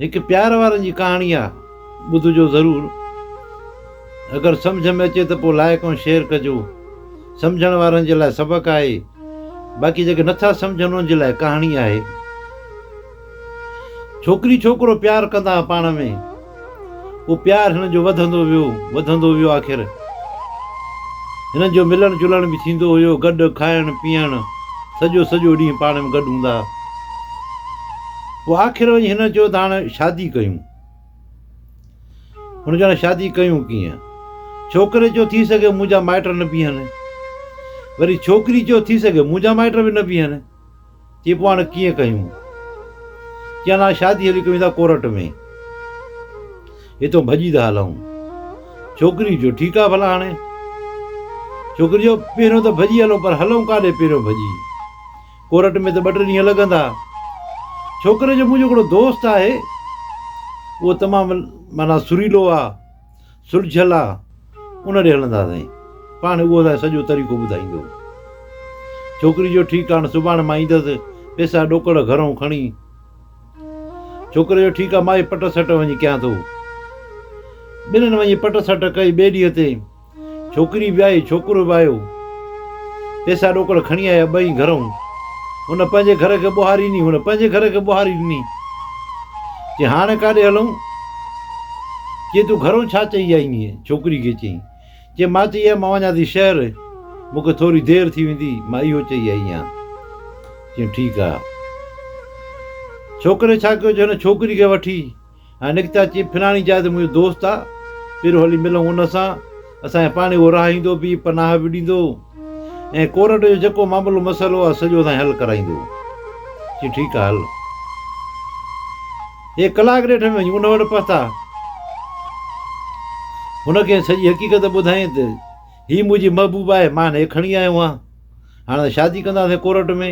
هڪ پيار وارن جي ڪهاڻي آ ٻڌجو ضرور اگر سمجهه ۾ اچي ته پوء لائيڪ ۽ شيئر ڪجو سمجهڻ وارن جي لاء سبق آهي باقي جيڪي نٿا سمجهن انهن جي لاء ڪهاڻي آهي ڇوڪري ڇوڪرو پيار ڪندا ها پاڻ ۾ پوء پيار هنن جو وڌندو ويو وڌندو ويو آخر هنن جو ملڻ جلڻ به ٿيندو هيو گڏ کائڻ پيئڻ سڄو سڄو ڏينهن پاڻ ۾ گڏ هوندا ها پوء آخر وڃي هنن چيو ته هاڻ شادي ڪيون. هن چيو هاڻ شادي ڪيون ڪيئن؟ ڇوڪري چيو ٿي سگهي منهنجا مائٽ نه بيهن. وري ڇوڪري چيو ٿي سگهي منهنجا مائٽ به نه بيهن. چي پوء هاڻ ڪيئن ڪيون؟ چي هاڻ شادي هلي ڪيون ٿا ڪورٽ ۾. هتون ڀڄي ٿا هلون. ڇوڪري چيو ٺيڪ آ ڀلا هاڻي. ڇوڪري چيو پهريون ته ڀڄي هلون پر هلون ڪاڏي پهريون ڀڄي؟ ڪورٽ ۾ ته ٻه ٽي ڏينهن لڳندا. ڇوڪري جو منهنجو هڪڙو دوست آهي، اهو تمام معنيٰ سريلو آ، سلجهيل آ، ان ڏي هلنداسين. پاڻ اهو اسان کي سڄو طريقو ٻڌائيندو. ڇوڪري چيو ٺيڪ آ، هاڻ سڀاڻي مان ايندس، پئسا ڏوڪڙ گهرئون کڻي. ڇوڪري چيو ٺيڪ آ، مان ئي پٽ سٽ وڃي ڪيان ٿو. ٻنهين وڃي پٽ سٽ ڪئي، ٻئي ڏينهن تي ڇوڪري به آئي، ڇوڪرو به آيو. پئسا ڏوڪڙ کڻي آيا ٻئي گهرئون. هن پنهنجي گهر کي ٻوهاري ڏني، هن پنهنجي گهر کي ٻوهاري ڏني. چي هاڻي ڪاڏي هلون؟ چي تون گهرئون ڇا چئي آئي هئين؟ ڇوڪري کي چيائين. چي مان چئي آيم مان وڃان ٿي شهر، مون کي ٿوري دير ٿي ويندي، مان اهو چئي آئي آهيان. چيائين ٺيڪ آ. ڇوڪري ڇا ڪيو جو هن ڇوڪري کي وٺي. ۽ نڪتا چي فلاڻي جاء تي منهنجو دوست آ، پهريون هلي ملون ان سان، اسان کي پاڻهي اهو رهائيندو به، پناهه به ڏيندو ۽ ڪورٽ جو جيڪو معاملو مسئلو آ سڄو اسان کي حل ڪرائيندو. چي ٺيڪ آ هل. هي ڪلاڪ ڏيڍ ۾ وڃي ان وٽ پهتا. هن کي سڄي حقيقت ٻڌائين ته هي منهنجي محبوبه آهي، مان هن کي کڻي آيو آهيان. هاڻ ته شادي ڪنداسين ڪورٽ ۾.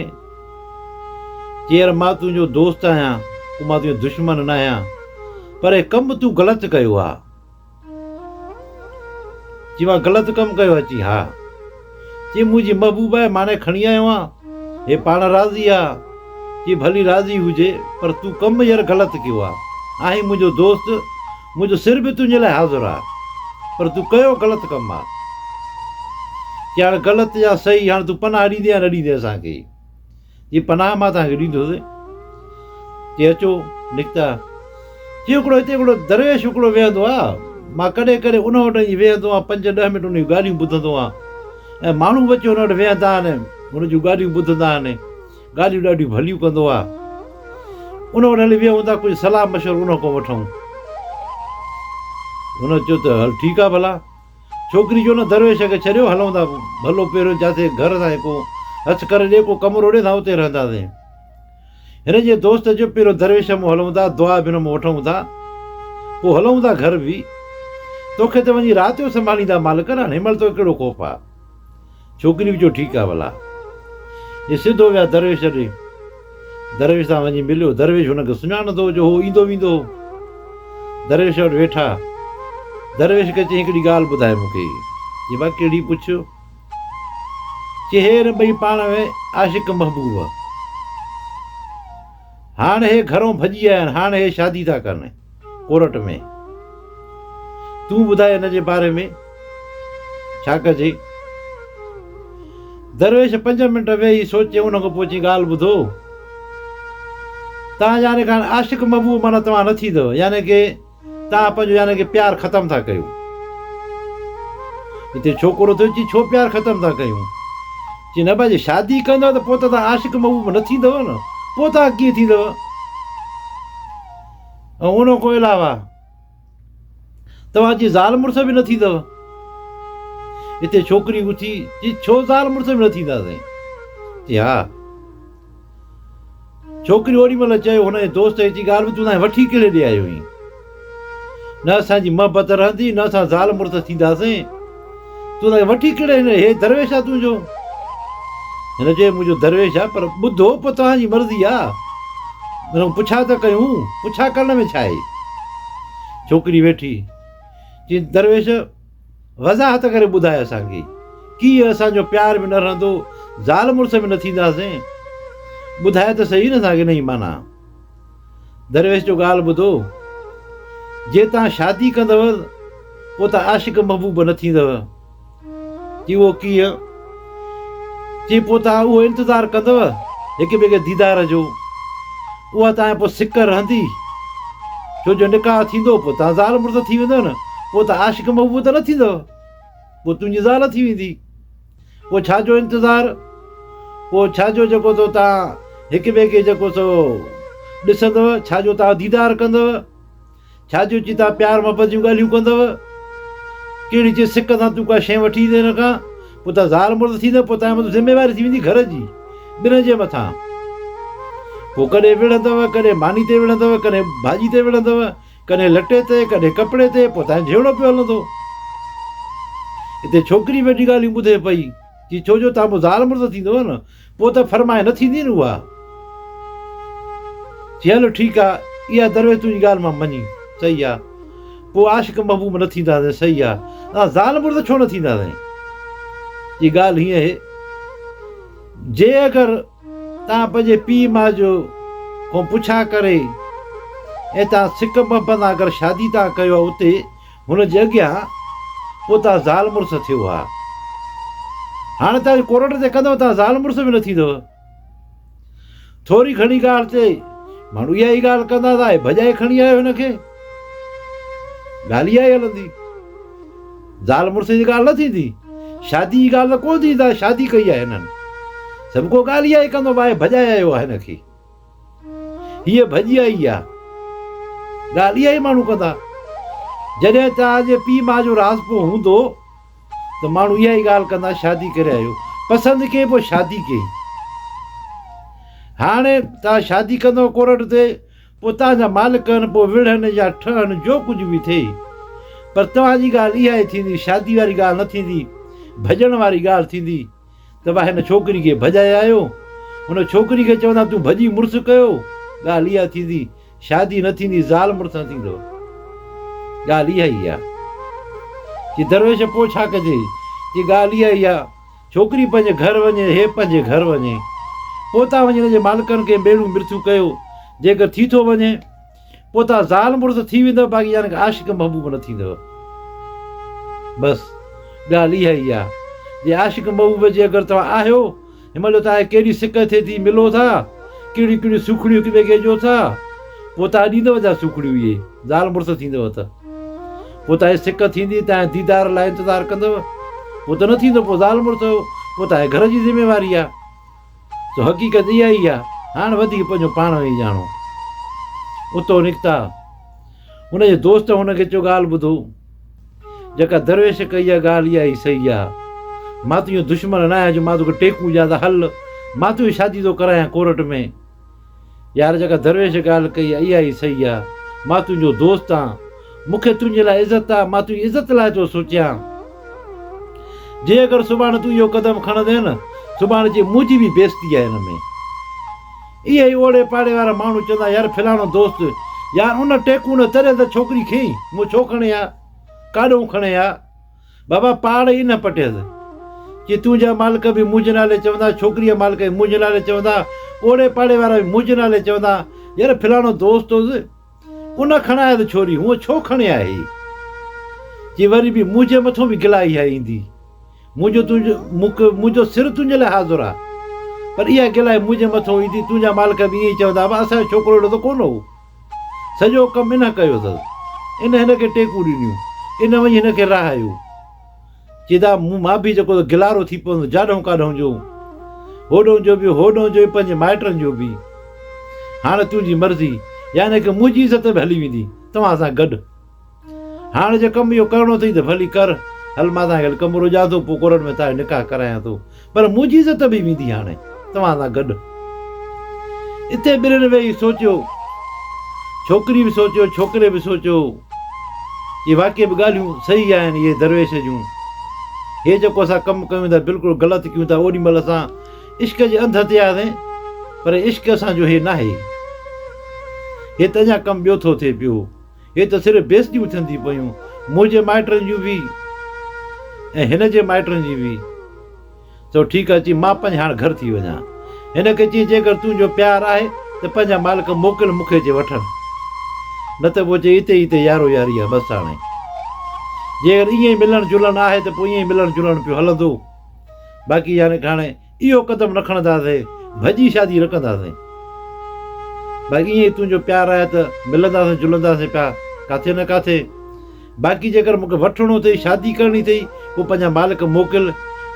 چي يار مان تنهنجو دوست آهيان، ڪو مان تنهنجو دشمن نه آهيان، پر هي ڪم تون غلط ڪيو آ. چي مان غلط ڪم ڪيو آ؟ چي ها. چي منهنجي محبوبه آهي، مان هن کي کڻي آيو آهيان، هي پاڻ راضي آ. چي ڀلي راضي هجي، پر تون ڪم يار غلط ڪيو آ. آهين منهنجو دوست، منهنجو سر به تنهنجي لاء حاضر آ، پر تون ڪيو غلط ڪم آ. چي هاڻ غلط يا صحيح، هاڻ تون پناهه ڏيندين يا نه ڏيندين اسان کي؟ چي پناهه مان توهان کي ڏيندس. چي اچو، نڪتا. چي هڪڙو هتي هڪڙو درويش هڪڙو ويهندو آ، مان ڪڏهن ڪڏهن ان وٽ وڃي ويهندو آهيان، پنج ڏهه منٽ ان جون ڳالهيون ٻڌندو آهيان ۽ ماڻهو به اچي هن وٽ ويهندا آهن، هن جون ڳالهيون ٻڌندا آهن. ڳالهيون ڏاڍيون ڀليون ڪندو آ. ان وٽ هلي ويهون ٿا ڪجهه صلاح مشورو ان کان وٺون. هن چيو ته هل ٺيڪ آ ڀلا. ڇوڪري چيو نه درويش کي ڇڏيو هلون ٿا ڀلو پهريون جاٿي گهر تائين ڪو هٿ ڪري ڏي ڪو ڪمرو ڏي ٿا اتي رهنداسين. هن جي دوست چيو پهريون درويش مون هلون ٿا دعا به هن مون وٺون ٿا پوء هلون ٿا گهر به. توکي ته وڃي رات جو سنڀاليندا مالڪ نه هن مهل توکي ڪهڙو خوف آ. ڇوڪري به چيو ٺيڪ آ ڀلا. جي سڌو ويا درويش ڏي. درويش سان وڃي مليو. درويش هن کي سڃاڻندو هو جو هو ايندو ويندو هو. درويش وٽ ويٺا. درويش کي چيائين هڪڙي ڳالهه ٻڌاء مون کي. چي ڀا ڪهڙي پڇ. چي هي آهن ٻئي پاڻ ۾ عاشق محبوب. هاڻ هي گهرون ڀڄي آيا آهن هاڻ هي شادي ٿا ڪن. ڪورٽ ۾. تون ٻڌاء ان جي باري ۾ ڇا ڪجي؟ درويش پنج منٽ ويهي سوچي ان کان پوء چيائين ڳالهه ٻڌو توهان يعني ڪه هاڻي عاشق محبوب معنيٰ توهان نه ٿيندؤ يعني ڪه توهان پنهنجو يعني ڪه پيار ختم ٿا ڪيو. هتي ڇوڪرو ٿيو چي ڇو پيار ختم ٿا ڪيون؟ چي نه ڀاء جي شادي ڪندؤ ته پوء ته توهان عاشق محبوب نه ٿيندؤ نه پوء توهان ڪيئن ٿيندؤ؟ ۽ ان کان علاوه توهان جي زال مڙس به نه ٿيندؤ. اتي ڇوڪري اٿي چي ڇو زال مڙس به نه ٿينداسين؟ چي ها. ڇوڪري اوڏي مهل چيو هن جي دوست کي چي ڳالهه به تون اسان کي وٺي ڪهڙي ڏي آيو آهين؟ نه اسان جي محبت رهندي نه اسان زال مڙس ٿينداسين. تون اسان کي وٺي ڪهڙي هن هي درويش آ تنهنجو؟ هن چيو منهنجو درويش آ پر ٻڌو پوء توهان جي مرضي آ. هن کان پڇا ته ڪيون، پڇا ڪرڻ ۾ ڇا آهي؟ ڇوڪري ويٺي چي درويش وضاحت ڪري ٻڌاء اسان کي ڪيئن اسان جو پيار به نه رهندو، زال مڙس به نه ٿينداسين، ٻڌاء ته سهي نه اسان کي انهي معنيٰ. درويش جو ڳالهه ٻڌو، جي تان شادي ڪندؤ پوء ته عاشق محبوب نه ٿيندؤ. چي اهو ڪيئن؟ چي پوء تان اهو انتظار ڪندؤ هڪ ٻئي کي ديدار جو. اها تان پوء سڪ رهندي. ڇو جو نڪاح ٿيندو پوء تان زال مڙس ٿي ويندؤ نه، پوء ته عاشق محبوب ته نه ٿيندؤ. پوء تنهنجي زال ٿي ويندي. پوء ڇا جو انتظار؟ پوء ڇا جو جيڪو سو توهان هڪ ٻئي کي جيڪو سو ڏسندؤ؟ ڇا جو توهان ديدار ڪندؤ؟ ڇا جو چي توهان پيار محبت جون ڳالهيون ڪندؤ؟ ڪهڙي چي سڪ سان تون ڪا شيء وٺي ايندين هن کان؟ پوء توهان زال مڙس ٿيندؤ، پوء توهان جي مٿان ذميواري ٿي ويندي گهر جي، ٻنهي جي مٿان. پوء ڪڏهن وڙهندؤ، ڪڏهن ماني تي وڙهندؤ، ڪڏهن ڀاڄي تي وڙهندؤ، ڪڏهن لٽي تي، ڪڏهن ڪپڙي تي، پوء تائين جهيڙو پيو هلندو. هتي ڇوڪري ويٺي ڳالهيون ٻڌي پئي. چي ڇو جو توهان پوء زال مڙس ٿيندؤ نه، پوء ته فرمائي نه ٿيندي نه اها. چي هلو ٺيڪ آ، اها درويش تنهنجي ڳالهه مان مڃي، صحيح آ. پوء عاشق محبوب نه ٿينداسين، صحيح آ. اسان زال مڙس ڇو نه ٿينداسين؟ چي ڳالهه هيئن اهي، جي اگر. توهان پنهنجي پيء ماء جو کان پڇا ڪري ۽ توهان سڪ محبت سان اگر شادي توهان ڪيو ها اتي هن جي اڳيان پوء توهان زال مڙس ٿيو ها. هاڻي توهان ڪورٽ تي ڪندؤ توهان زال مڙس به نه ٿيندؤ. ٿوري گهڻي ڳالهه تي ماڻهو اها ئي ڳالهه ڪندا ته آء ڀڄائي کڻي آيو هن کي. ڳالهه اها ئي هلندي. زال مڙس جي ڳالهه نه ٿيندي. شادي جي ڳالهه ته ڪونه ٿيندي ته شادي ڪئي آهي هنن. سڀ ڪو ڳالهه اها ئي ڪندو ڀائي ڀڄائي آيو آهي هن کي. هيء ڀڄي آئي آهي. ڳالهه اها ئي ماڻهو ڪندا. جڏهن توهان جي پيء ماء جو راضپو هوندو ته ماڻهو اها ئي ڳالهه ڪندا شادي ڪري آيو. پسند ڪيئي پوء شادي ڪيئي. هاڻي توهان شادي ڪندؤ ڪورٽ تي پوء توهان جا مالڪ آهن، پوء وڙهن يا ٺهن جو ڪجهه به ٿئي، پر توهان جي ڳالهه اها ئي ٿيندي، شادي واري ڳالهه نه ٿيندي، ڀڄڻ واري ڳالهه ٿيندي ته وا هن ڇوڪري کي ڀڄائي آيو، هن ڇوڪري کي چوندا تون ڀڄي مڙس ڪيو، ڳالهه اها ٿيندي، شادي نه ٿيندي، زال مڙس نه ٿيندو. ڳالهه اها ئي آهي. چي درويش پوء ڇا ڪجي؟ چي ڳالهه اها ئي آهي. ڇوڪري پنهنجي گهر وڃي، هي پنهنجي گهر وڃي. پوء تان وڃي هن جي مالڪن کي ميڙون مرٿيون ڪيو. جيڪر ٿي ٿو وڃي، پوء تان زال مڙس ٿي ويندؤ، باقي يعني ڪه عاشق محبوب نه ٿيندؤ. بس، ڳالهه اها ئي آ. جي عاشق محبوب جي اگر توهان آهيو، هن مهل جو توهان کي ڪهڙي سڪ ٿئي ٿي، ملو ٿا، ڪهڙيون ڪهڙيون سوکڙيون هڪ ٻئي کي ڏيو ٿا، پوء توهان ڏيندؤ جا سوکڙيون اهي، زال مڙس ٿيندؤ ته. پوء تانجي سڪ ٿيندي، تانجي ديدار لاء انتظار ڪندؤ، پوء ته نه ٿيندو، پوء زال مڙس آهيو، پوء تانجي گهر جي ذميواري آهي. سو حقيقت اها ئي آهي، هاڻ وڌيڪ پنهنجو پاڻ وڃي ڄاڻو. اتو نڪتا. هن جي دوست هن کي چيو ڳالهه ٻڌو، جيڪا درويش ڪئي آهي ڳالهه اها ئي صحيح آهي. مان تنهنجو دشمن نه آهيان جو مان توکي ٽيڪون ڏيان ته هل مان تنهنجي شادي ٿو ڪرايان ڪورٽ ۾. يار جيڪا درويش ڳالهه ڪئي آ اها ئي صحيح آ. مان تنهنجو دوست آن. مون کي تنهنجي لاء عزت آ. مان تنهنجي عزت لاء ٿو سوچيان. جي اگر سڀاڻي تون اهو قدم کڻندين نه، سڀاڻي چئي منهنجي به بيستي آ هن ۾. اهي ئي اوڙي پاڙي وارا ماڻهو چوندا يار فلاڻو دوست، يار ان ٽيڪون نه تڏهن ته ڇوڪري کنئي، مون ڇو کڻي ها؟ ڪاڏهون کڻي ها؟ بابا پاڙ ئي نه پٽيس. چي تنهنجا مالڪ به منهنجي نالي چوندا، ڇوڪريء جا مالڪ به منهنجي نالي چوندا، اوڙي پاڙي وارا به منهنجي نالي چوندا، يار فلاڻو دوست هوس، ان کڻايس ڇوري، هونء ڇو کڻي آهي؟ چي وري به منهنجي مٿون به گلا اها ايندي. منهنجو تنهنجو منهنجو سر تنهنجي لاء حاضر آ، پر اها گلائي منهنجي مٿون ايندي، تنهنجا مالڪ به ائين ئي چوندا، بابا اسان جو ڇوڪرو اهڙو ته ڪونه هو. سڄو ڪم ان ڪيو اٿس. ان هن کي ٽيڪون ڏنيون. ان وڃي هن کي رهايو. چي دا مون مان به جيڪو گلارو ٿي پوندو جاڏهون ڪاڏهون جو. هوڏهون جو به هوڏهون جو به پنهنجي مائٽن جو به. هاڻ تنهنجي مرضي. يعني ڪه منهنجي عزت به هلي ويندي توهان سان گڏ. هاڻ جي ڪم اهو ڪرڻو اٿئي ته ڀلي ڪر، هل مان توهان کي هل ڪمرو ڏيان ٿو، پوء ڪورٽ ۾ توهان جو نڪاح ڪرايان ٿو، پر منهنجي عزت به ويندي هاڻي توهان سان گڏ. اتي ٻنهين ويهي سوچيو، ڇوڪري به سوچيو، ڇوڪري به سوچيو، اهي واقعي به ڳالهيون صحيح آهن اهي درويش جون، هي جيڪو اسان ڪم ڪيون ٿا بلڪل غلط ڪيون ٿا، اوڏي مهل اسان عشق جي انڌ تي آهياسين، پر عشق اسان جو هي ناهي، هي ته اڃا ڪم ٻيو ٿو ٿئي پيو. هي ته صرف بيستيون ٿين ٿي پيون، منهنجي مائٽن جون به ۽ هن جي مائٽن جي به. چئو ٺيڪ آهي، چي مان پنهنجي هاڻ گهر ٿي وڃان. هن کي چيائين جيڪر تنهنجو پيار آهي ته پنهنجا مالڪ موڪل مون کي اچي وٺن. نه ته پوء چئي اتي ئي اتي يارو ياري آ بس هاڻي. جيڪر ائين ئي ملڻ جلڻ آهي ته پوء ائين ئي ملڻ جلڻ پيو هلندو. باقي يعني هاڻي اهو قدم نه کڻنداسين، ڀڄي شادي نه ڪنداسين. باقي ائين ئي تنهنجو پيار آهي ته ملنداسين جلنداسين پيا ڪاٿي نه ڪاٿي. باقي جيڪر مون کي وٺڻو اٿئي، شادي ڪرڻي اٿئي، پوء پنهنجا مالڪ موڪل،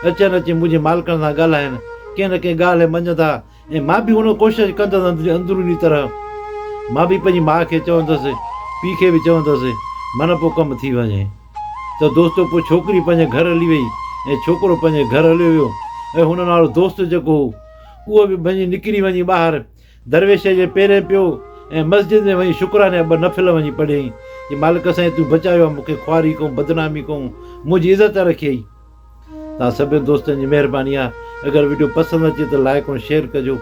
اچن اچي منهنجي مالڪن سان ڳالهائن، ڪنهن نه ڪنهن ڳالهه مڃندا ۽ مان به ان ڪوشش ڪندس اندروني طرح، مان به پنهنجي ماء کي چوندس، پيء کي به چوندس، من پوء ڪم ٿي وڃي. ته دوستو پوء ڇوڪري پنهنجي گهر هلي وئي ۽ ڇوڪرو پنهنجي گهر هليو ويو ۽ هنن وارو دوست جيڪو هو، اهو به ڀڃي نڪري وڃي ٻاهر درويش جي پيرين پيو ۽ مسجد ۾ وڃي شڪراني جا ٻه نفل وڃي پڙهيائين چي مالڪ سائين تون بچايو آ مون کي خواري کئون بدنامي کئون منهنجي عزت رکيئي. توهان سڀني دوستن جي مهرباني آ اگر وڊيو پسند اچي ته لائيڪ ۽ شيئر ڪجو.